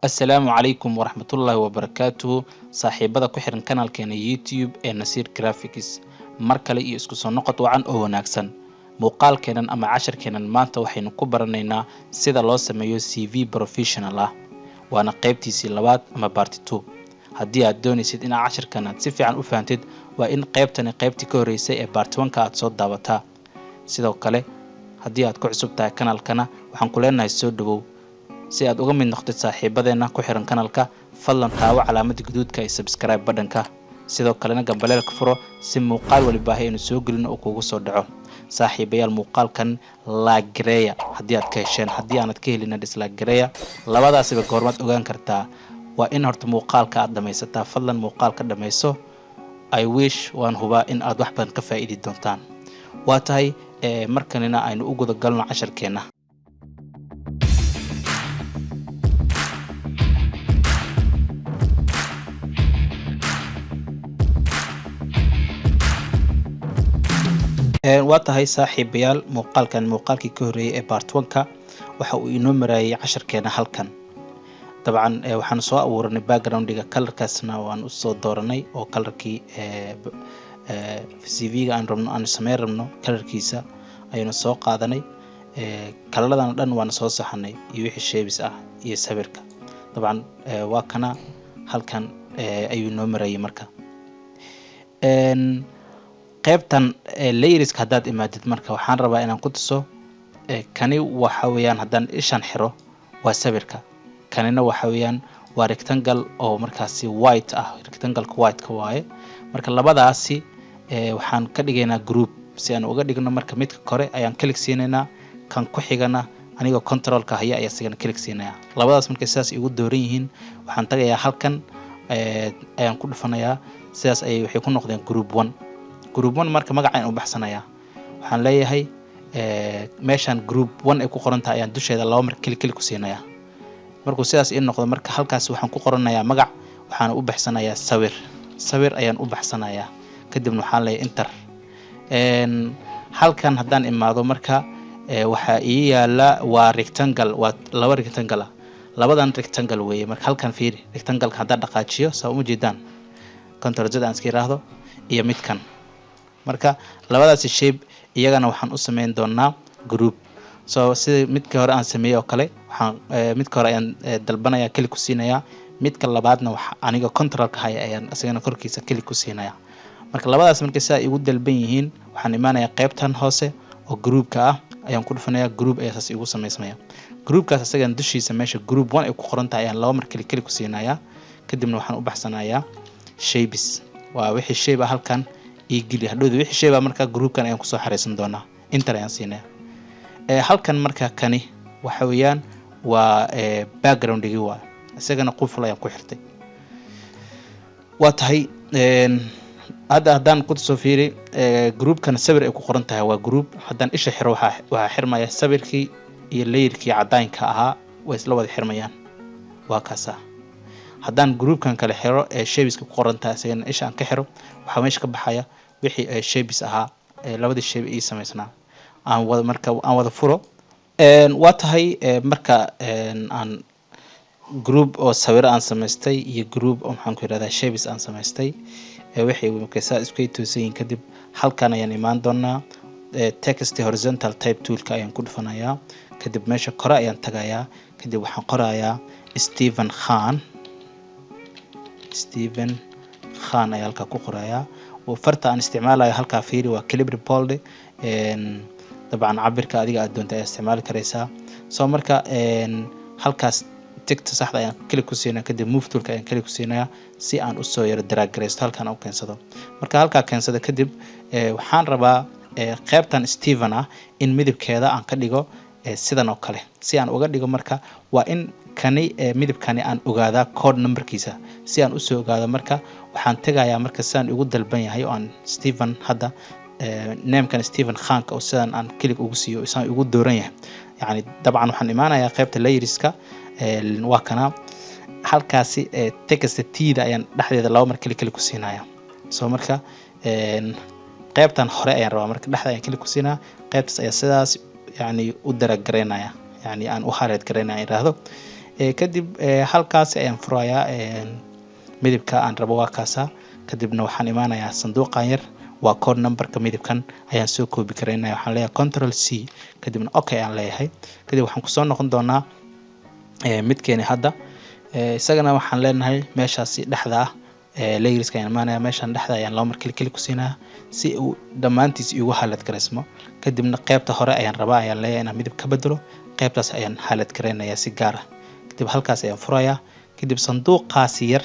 Assalaamu calaykum waraxmatullaahi wabarakaatuhu, saaxiibada ku xiran kanaalkeena YouTube ee Nasiir Graphics, mar kale iyo isku soo noqod wacan oo wanaagsan. Muuqaalkeenan ama casharkeenan maanta waxaynu ku baranaynaa sida loo sameeyo CV professional ah, waana qaybtiisii labaad ama part two. Haddii aad doonaysid inaad casharkan aad si fiican u fahantid, waa in qaybtani qaybtii ka horreysay ee part one-ka aad soo daawataa. Sidoo kale, haddii aad ku cusub tahay kanaalkana, waxaan ku leenahay soo dhawow. Si aad uga mid noqotid saaxiibadeenna ku xiran kanalka, fadlan taawo calaamada guduudka ee subscribe badhanka, sidoo kalena gambaleelka furo si muuqaal walibaahi aynu soo gelino uu kugu soo dhaco. Saaxiibayaal, muuqaalkan like gareeya haddii aad ka hesheen, haddii aanad ka helina dislike gareeya. Labadaasiba goormaad ogaan kartaa? Waa in horta muuqaalka aad dhammaysataa. Fadlan muuqaalka dhammayso. I wish, waan hubaa in aad wax badan ka faa'iidi doontaan. Waa tahay, markanina aynu u guda galno casharkeenna. Waa tahay saaxiibayaal, muuqaalkan muuqaalkii ka horreeyay ee part one-ka waxa uu inoo maraayay casharkeena halkan. Dabcan waxaan soo abuuranay backgroundiga, colorkaasna waan usoo dooranay oo colorkii CV-ga aan rabno, aan sameyn rabno colorkiisa ayaynu soo qaadanay. Colorradan dhan waan soo saxanay iyo wixii shapes ah iyo sawirka. Dabcan waa kana, halkan ayuu inoo marayay. Marka qaybtan layerska haddaad imaadid, marka waxaan rabaa inaan ku tuso kani waxa weeyaan, haddaan ishan xiro waa sawirka, kanina waxa weeyaan waa rectangle oo markaasi white ah, rectangle-ka white-ka waaye. Marka labadaasi waxaan ka dhigaynaa group. Si aan uga dhigno, marka midka kore ayaan click siinaynaa, kan ku xigana anigoo controlka haya ayaa isagana click siinaya. Labadaas markay sidaas igu dooran yihiin, waxaan tagayaa halkan ayaan ku dhufanayaa. Sidaas ayay waxay ku noqdeen group one. Group one marka magacaan u baxsanayaa, waxaan leeyahay meeshaan group one ay ku qoran tahay ayaan dusheeda laba mar click click ku siinayaa. Markuu sidaas ii noqdo, marka halkaas waxaan ku qoranayaa magac, waxaana u baxsanayaa sawir. Sawir ayaan u baxsanayaa, kadibna waxaan leeyahay enter. Halkan haddaan imaado, marka waxaa ii yaala waa rectangle, waa laba rectangle ah, labadan rectangle weeye. Marka halkan fiiri, rectangle haddaan dhaqaajiyo, saa uma jeedaan? Control Z aan iska yiraahdo iyo midkan. Marka labadaasi shape iyagana waxaan u sameyn doonaa group. So sida midka hore aan sameeyey oo kale, waxaan midka hore ayaan dalbanaya, click ku siinayaa. Midka labaadna wax aniga controlka haya ayaan isagana korkiisa click ku siinaya. Marka labadaas markay sidaa igu dalban yihiin, waxaan imaanayaa qaybtan hoose oo groupka ah ayaan ku dhufanayaa. Group ayaa saas igu samaysmaya. Groupkaas isagan dushiisa meesha group one ay ku qoran tahay ayaan laba mar click click ku siinayaa, kadibna waxaan u baxsanayaa shapes. Waa wixii shape ah halkan ii geli. Hadhowda wixii shape ah marka groupkan ayaan kusoo xareysan doonaa. Enter ayaan siinaya halkan. Marka kani waxa weeyaan waa backgroundigi, waa isagana quful ayaan ku xirtay. Waa tahay, hadda haddaan ku soo fiiri, groupkan sawir ay ku qoran tahay waa group. Haddaan isha xiro, waxaa xirmaya sawirkii iyo layerkii cadaanka ahaa, way isla wada xirmayaan. Waa kaasa. Haddaan groupkan kale xiro ee shapeska ku qoran tahay, isagana isha aan ka xiro, waxaa meesha ka baxaya wixii shapes ahaa ee labadii shape ii samaysnaa. Aan wada, marka aan wada furo. Waa tahay, marka aan group oo sawiro aan samaystay iyo group oo, maxaan ku yirahdaa, shapes aan samaystay, waxay markay saa isku toosan yihiin, kadib halkan ayaan imaan doonaa. Text horizontal type toolka ayaan ku dhufanayaa, kadib meesha kore ayaan tagayaa, kadib waxaan qorayaa Stephen Khan. Stephen Khan ayaa halkaa ku qorayaa. Farta aan isticmaalayo halkaa fiiri, waa Calibri Bold. Dabcan cabirka adiga aad doonta ayaa isticmaali karaysaa. So marka halkaas tickta saxda ayaan click ku siinaya, kadib move toolka ayaan click ku siinaya si aan usoo yaro drag garaysto, halkaan u keensado. Marka halkaa keensado kadib, waxaan rabaa qeybtan Stephen ah in midabkeeda aan ka dhigo sidan oo kale. Si aan uga dhigo, marka waa in kani midabkani aan ogaadaa code numberkiisa. Si aan usoo ogaado, marka waxaan tegayaa, marka sidaan igu dalban yahay oo aan Stephen hadda namekan Stephen Khanka oo sidan aan click ugu siiyo, isaan igu dooran yahay. Yani dabcan waxaan imaanayaa qeybta layerska, waa kana halkaasi, text tda ayaan dhexdeeda laba mar click click ku siinaya. So marka qeybtan hore ayaan rabaa, marka dhexda ayaan click ku siinaya, qeybtaas ayaa sidaas yani u drag garaynaya, yani aan u highlight garaynaya, iraahdo. Kadib halkaasi ayaan furayaa midabka aan rabo, waa kaasa. Kadibna waxaan imaanayaa sanduuqan yar, waa code numberka. Midabkan ayaan soo copy karaynaya. Waxaan leeyahay Control C, kadibna okay aan leeyahay. Kadib waxaan kusoo noqon doonaa midkeeni hadda. Isagana waxaan leenahay meeshaasi dhexda ah, layerska ayaan imaanaya. Meeshan dhexda ayaan laba mar click click ku siinaya si uu dhammaantiis igu highlight garaysmo. Kadibna qeybta hore ayaan rabaa, ayaan leeyahay, inaan midab ka bedelo. Qeybtaas ayaan highlight garaynaya si gaar ah. Kadib halkaas ayaan furayaa. Kadib sanduuqaasi yar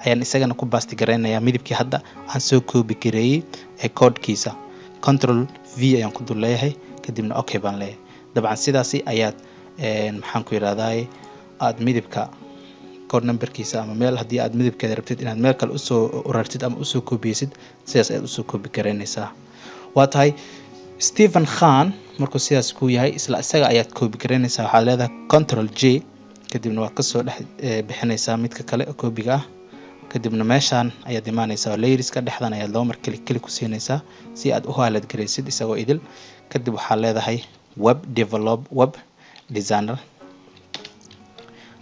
ayaan isagana ku paste garaynayaa midabkii hadda aan soo copy gareeyey ee codekiisa. Control V ayaan ku dul leeyahay, kadibna okay baan leeyahay. Dabcan sidaasi ayaad, maxaan ku yidhahdaa, aad midabka code numberkiisa ama meel haddii aad midabkeeda rabtid inaad meel kale usoo urartid ama usoo koobiyeysid, sidaas ayaad usoo copy garaynaysaa. Waa tahay Stephen Khan. Markuu sidaas ku yahay, isla isaga ayaad copy garaynaysaa. Waxaad leedahay Control J, kadibna waad kasoo dhex bixinaysaa midka kale oo copyga ah. Kadibna meeshaan ayaad imaanaysaa oo layerska dhexdan ayaad laba mar click click ku siinaysaa si aad u highlight garaysid isagoo idil. Kadib waxaad leedahay web develop, web designer.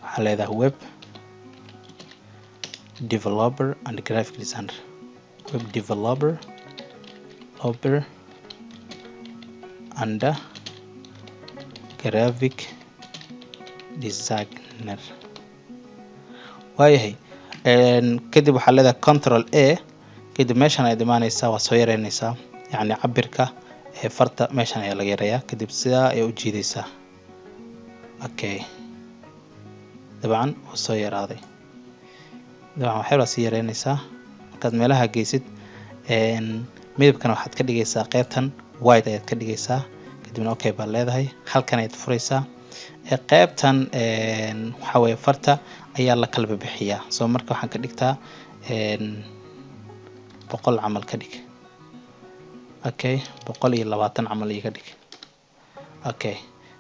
Waxaad leedahay web developer and graphic designer, web developer oper and graphic designer. Waayahay. Kadib waxaa leedahay Control A. Kadib meeshan ayaad imaanaysaa, waa soo yareynaysaa, yacni cabirka ee farta meeshan ayaa laga yareeyaa. Kadib sidaa ayaa u jiidaysaa. Okay, dabcan wuu soo yaraaday. Dabcan waxyar baa sii yareynaysaa markaad meelaha geysid. Midabkana waxaad ka dhigaysaa qeybtan white ayaad ka dhigaysaa. Kadibna okay baad leedahay. Halkan ayaad furaysaa. Qeybtan waxaa weeye farta ayaa la kala bixiyaa. So marka waxaan ka dhigtaa 100 camal ka dhig. Okay, 120 camal iga dhig. Okay,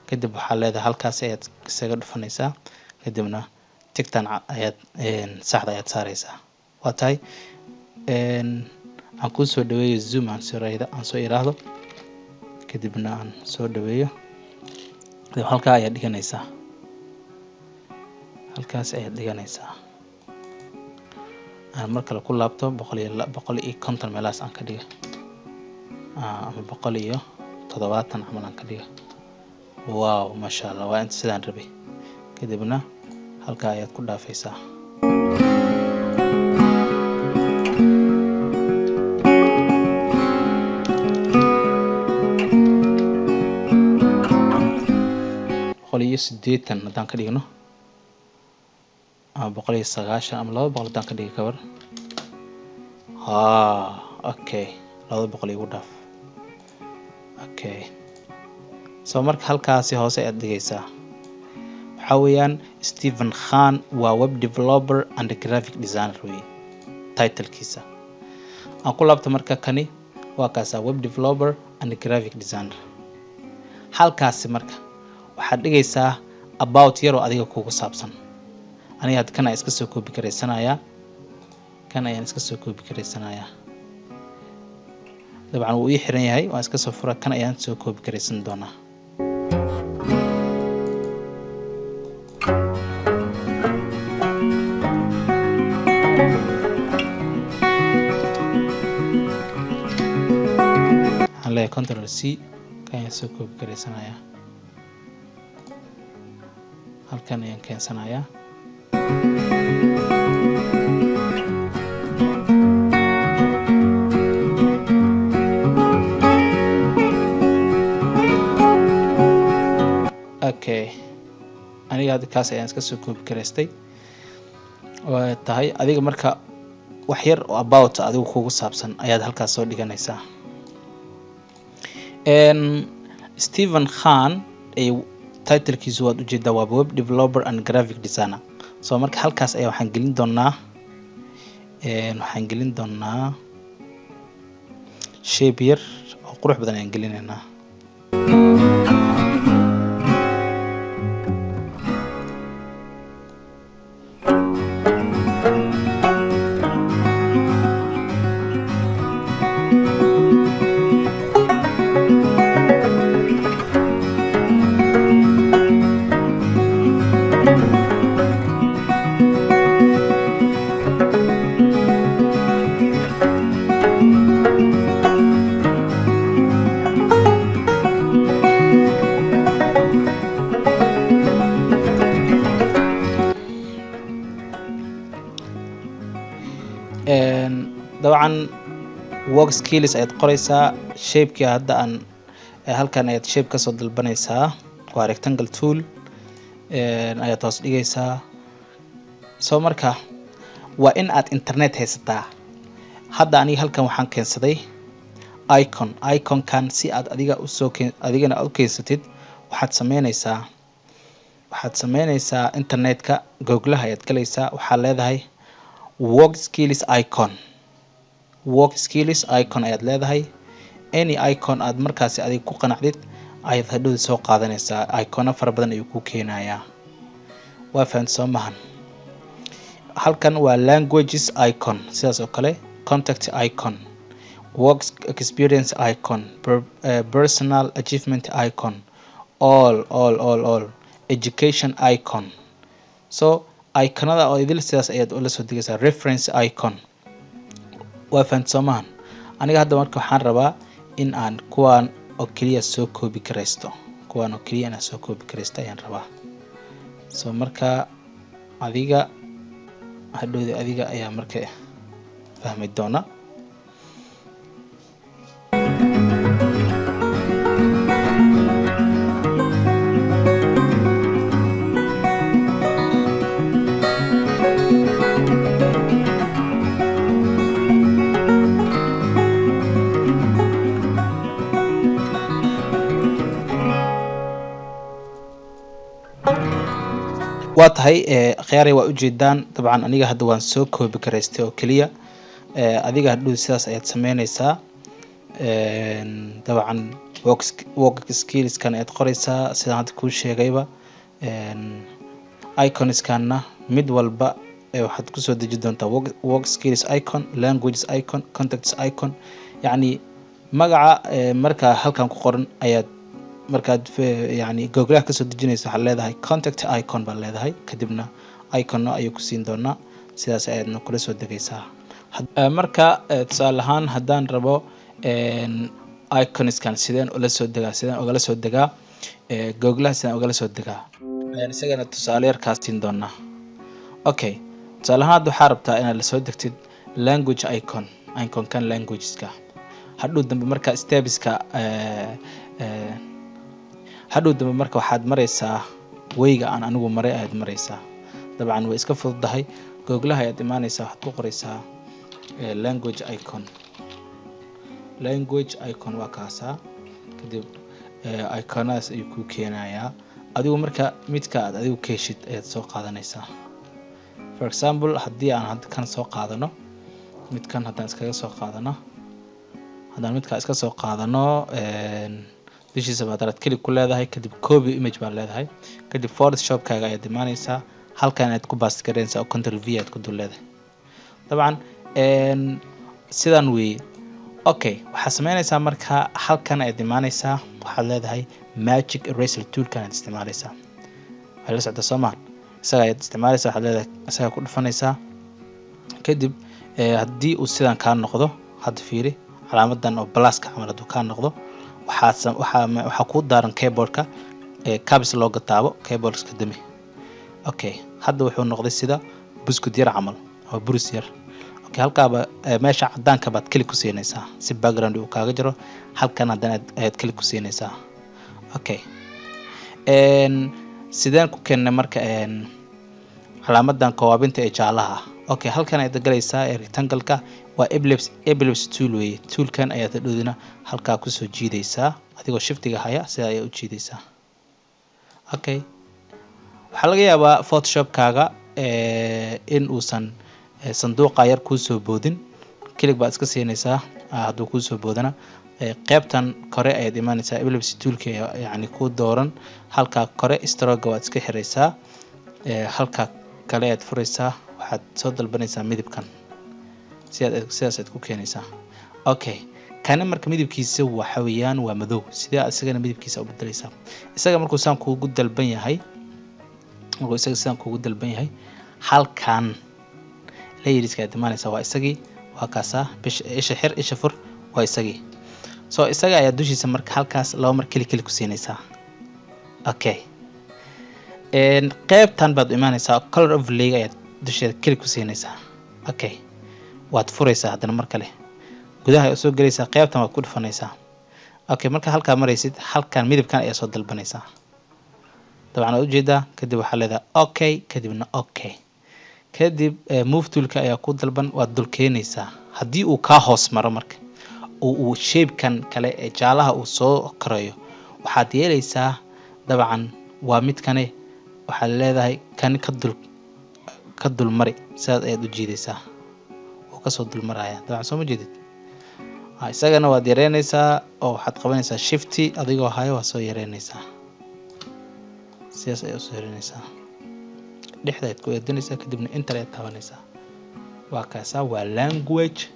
kadib waxaa leedahay halkaas ayaad isaga dhufanaysaa. Kadibna tigtan ayaad saxda ayaad saaraysaa. Waa tahay. Aan kuu soo dhaweeyo, zoom aan soo iraahdo, kadibna aan soo dhaweeyo. Kadib halkaa ayaad dhiganaysaa, halkaas ayaad dhiganaysaa. Aan mar kale ku laabto, 150 meelahaas aan ka dhiga, ama 170 camal aan ka dhiga. Wow, maasha Allah, waa inta sidaan rabay. Kadibna halkaa ayaad ku dhaafaysaa. 180 haddaan ka dhigno, ama 190, ama 200 haddaan ka dhigi kabar. Ha, okay, 200 igu dhaaf. Okay, so marka halkaasi hoose ayaad dhigaysaa. Waxaa weeyaan Stephen Khan waa web developer and graphic designer wey titlekiisa. Aan ku laabto marka, kani waa kaasa, web developer and graphic designer. Halkaasi marka waxaad dhigaysaa about yaroo adiga kugu saabsan. Aniga hadda kan ayaan iska soo copy garaysanayaa, kan ayaan iska soo copy garaysanayaa. Dabcan wuu ii xiran yahay, waan iska soo fura. Kan ayaan soo copy garaysan doonaa. Waxaan leeyahay Control C. Kan ayaan soo copy garaysanayaa, halkan ayaan keensanayaa. Okay, aniga hadda kaas ayaan iska soo copy garaystay. Waa tahay. Adiga marka wax yar oo about adigu kugu saabsan ayaad halkaas soo dhiganaysaa. Stephen Khan titlekiisu waad ujeedaa, waa web developer and graphic designer. So marka halkaas ayaa waxaan gelin doonaa shape yar oo qurux badan ayaan gelinaynaa. Dabcan work skills ayaad qoreysaa. Shapekii hadda aan halkan ayaad shape kasoo dalbanaysaa, waa rectangle tool ayaad hoos dhigaysaa. So marka waa in aad internet haysataa. Hadda aniga halkan waxaan keensaday icon. Iconkan si aad adiga usoo adigana aad u keensatid, waxaad sameyneysaa internetka Googlaha ayaad galaysaa. Waxaad leedahay work skills icon, work skills icon ayaad leedahay. Any icon aad markaasi adiga ku qanacdid ayaad hadhowda soo qaadanaysaa. Icono fara badan ayuu ku keenayaa. Waa fahamta, soo mahan? Halkan waa languages icon, sidaas oo kale contact icon, work experience icon, personal achievement icon, all all all all education icon. So iconada oo idil sidaas ayaad ula soo degaysaa. Reference icon. Waa fahamta, soo mahan? Aniga hadda marka waxaan rabaa in aan kuwaan oo keliya soo copy garaysto, kuwaan oo keliya inaan soo copy garaysto ayaan rabaa. So marka adiga hadhowda adiga ayaa marka fahmi doona. Waa tahay, khiyaaray, waa ujeedaan. Dabcan aniga hadda waan soo copy garaystay oo keliya. Adiga hadhow sidaas ayaad sameyneysaa. Dabcan work skillskan ayaad qoreysaa, sidaan hadda kuu sheegayba. Iconskanna mid walba waxaad kusoo deji doontaa work skills icon, languages icon, contacts icon. Yacni magaca markaa halkan ku qoran ayaad markaad yani Googlaha kasoo dejinaysa, waxaad leedahay contact icon baad leedahay. Kadibna iconno ayuu ku siin doonaa, sidaas ayaadna kula soo degaysaa. Marka tusaale ahaan haddaan rabo iconskan, sideen ula soo degaa? Sideen ugala soo degaa Googlaha? Sideen ugala soo degaa ayaan isagana tusaale yar kaa siin doonaa. Okay, tusaale ahaan hadda waxaa rabtaa inaad lasoo degtid language icon, iconkan languageska. Hadhow dambe marka stepska, hadhow dambe marka waxaad mareysaa weyga aan anigu maray ayaad mareysaa. Dabcan way iska fududahay. Googlaha ayaad imaaneysaa, waxaad ku qoreysaa language icon. Language icon waa kaasaa. Kadib iconadaas ayuu kuu keenayaa. Adigu marka midka aad adigu ka heshid ayaad soo qaadanaysaa. For example, haddii aan hadda kan soo qaadano, midkan haddaan iskaga soo qaadano, haddaan midkaa iska soo qaadano, dushiisa baad right click ku leedahay, kadib copy image baad leedahay. Kadib Photoshopkaaga ayaad imaaneysaa, halkan ayaad ku paste gareynaysaa oo Control V ayaad ku dul leedahay. Dabcan sidan weeye. Okay, waxaad sameyneysaa marka halkan ayaad imaaneysaa, waxaad leedahay magic eraser toolkan ayaad isticmaaleysaa. Waxay la socdaa, soo maa? Isaga ayaad isticmaaleysaa. Waxaad leedahay, isaga ku dhufanaysaa. Kadib haddii uu sidan kaa noqdo, hadda fiiri calaamadan oo pluska camal hadduu kaa noqdo, waxaad waxaa kuu daaran keyboardka caps looga taabo, keyboardka dami. Okay, hadda wuxuu noqday sida buskud yar camal oo buris yar. Okay, halkaaba meesha cadaanka baad click ku siinaysaa si background uu kaaga jiro. Halkan haddana ayaad click ku siinaysaa. Okay, sideen ku keennay marka calaamadan kowaabinta ee jaalaha ah? Okay, halkan ayaad galaysaa ee rectangle-ka, waa ellipse tool weeye. Toolkan ayaad hadhowdina halkaa kusoo jiidaysaa adigoo shiftiga haya, sida ayaa u jiidaysaa. Okay, waxaa laga yaabaa Photoshopkaaga in uusan sanduuqa yar kuusoo boodin. Click baad iska siinaysaa. Hadduu kuusoo boodana, qeybtan kore ayaad imaanaysaa, ellipse toolka yacni kuu dooran. Halkaa kore strokega waad iska xiraysaa, halkaa kale ayaad furaysaa, waxaad soo dalbanaysaa midabkan, sidaad sidaas aad ku keenaysaa. Okay, kani marka midabkiisa waxa weeyaan waa madow. Sidee isagana midabkiisa u bedelaysaa? Isaga markuu saan kuugu dalban yahay, markuu isaga sidaan kuugu dalban yahay, halkan layerska ayaad imaanaysaa. Waa isagii, waa kaasaa. Isha xir, isha fur, waa isagii. So isaga ayaa dushiisa marka halkaas laba mar click click ku siinaysaa. Okay, qeybtan baad imaanaysaa, color overlay ayaad dusheeda click ku siinaysaa. Okay, waad furaysaa haddana mar kale. Gudaha ayaa usoo gelaysaa, qeybtan waad ku dhufanaysaa. Okay, marka halkaa maraysid, halkan midabkan ayaa soo dalbanaysaa. Dabcan waad ujeedaa. Kadib waxaa leedahay okay, kadibna okay. Kadib move toolka ayaa ku dalban, waad dul keenaysaa. Haddii uu kaa hoos maro, marka oo uu shapekan kale ee jaalaha uu soo korayo, waxaad yeelaysaa, dabcan waa midkane, waxaad leedahay kan ka dulmari. Sidaas ayaad u jiidaysaa, wuu kasoo dulmaraya. Dabcan soo ma jeedid? Isagana waad yareynaysaa oo waxaad qabanaysaa shift adigoo hayo, waad soo yareynaysaa. Sidaas ayaad usoo yareynaysaa, dhexda ayaad ku eedinaysaa, kadibna enter ayaad taabanaysaa. Waa kaasaa, waa language.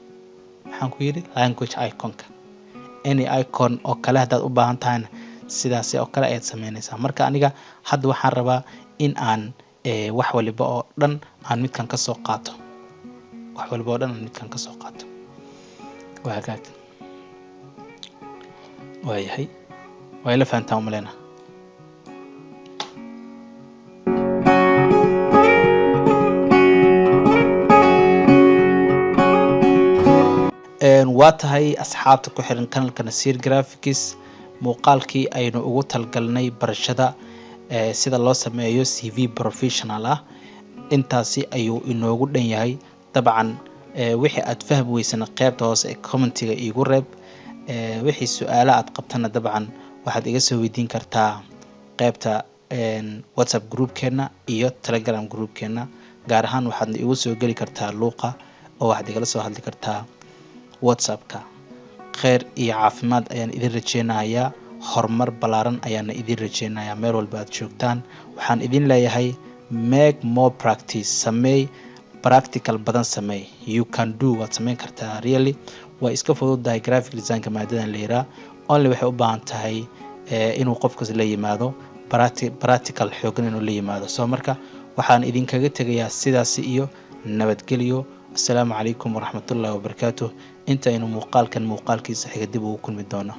Maxaan ku yidhi? Language iconka. Any icon oo kale haddaad u baahan tahayna, sidaasi oo kale ayaad sameynaysaa. Marka aniga hadda waxaan rabaa in aan wax waliba oo dhan aan midkan kasoo qaato, wax waliba oo dhan aan midkan kasoo qaato. Waa hagaag, waayahay, waa ila fahantaan umaleyna. Waa tahay, asxaabta ku xiran kanalka Nasiir Graphics, muuqaalkii aynu ugu talgalnay barashada sida loo sameeyo CV professional ah intaasi ayuu inoogu dhan yahay. Dabcan wixii aad fahmi weysana, qeybta hoose ee commentiga iigu reeb. Wixii su-aala aad qabtana, dabcan waxaad iga soo weydiin kartaa qeybta WhatsApp groupkeena iyo Telegram groupkeena. Gaar ahaan waxaadna igu soo geli kartaa luuqa oo waxaad igala soo hadli kartaa WhatsAppka. Kheyr iyo caafimaad ayaan idin rajeynayaa, horumar ballaaran ayaana idin rajeynayaa meel walba aad joogtaan. Waxaan idin leeyahay make more practice, sameey practical badan, sameey. You can do, waad sameyn kartaa. Really, way iska fududahay graphic designka maadadan la yiraa. Only waxay u baahan tahay inuu qofkas la yimaado practical xoogan, inuu la yimaado. So marka waxaan idinkaga tegayaa sidaasi iyo nabadgelyo. Assalaamu calaykum waraxmatullahi wabarakaatuh. Intaynu muuqaalkan muuqaalkiisa xiga dib ugu kulmi doono.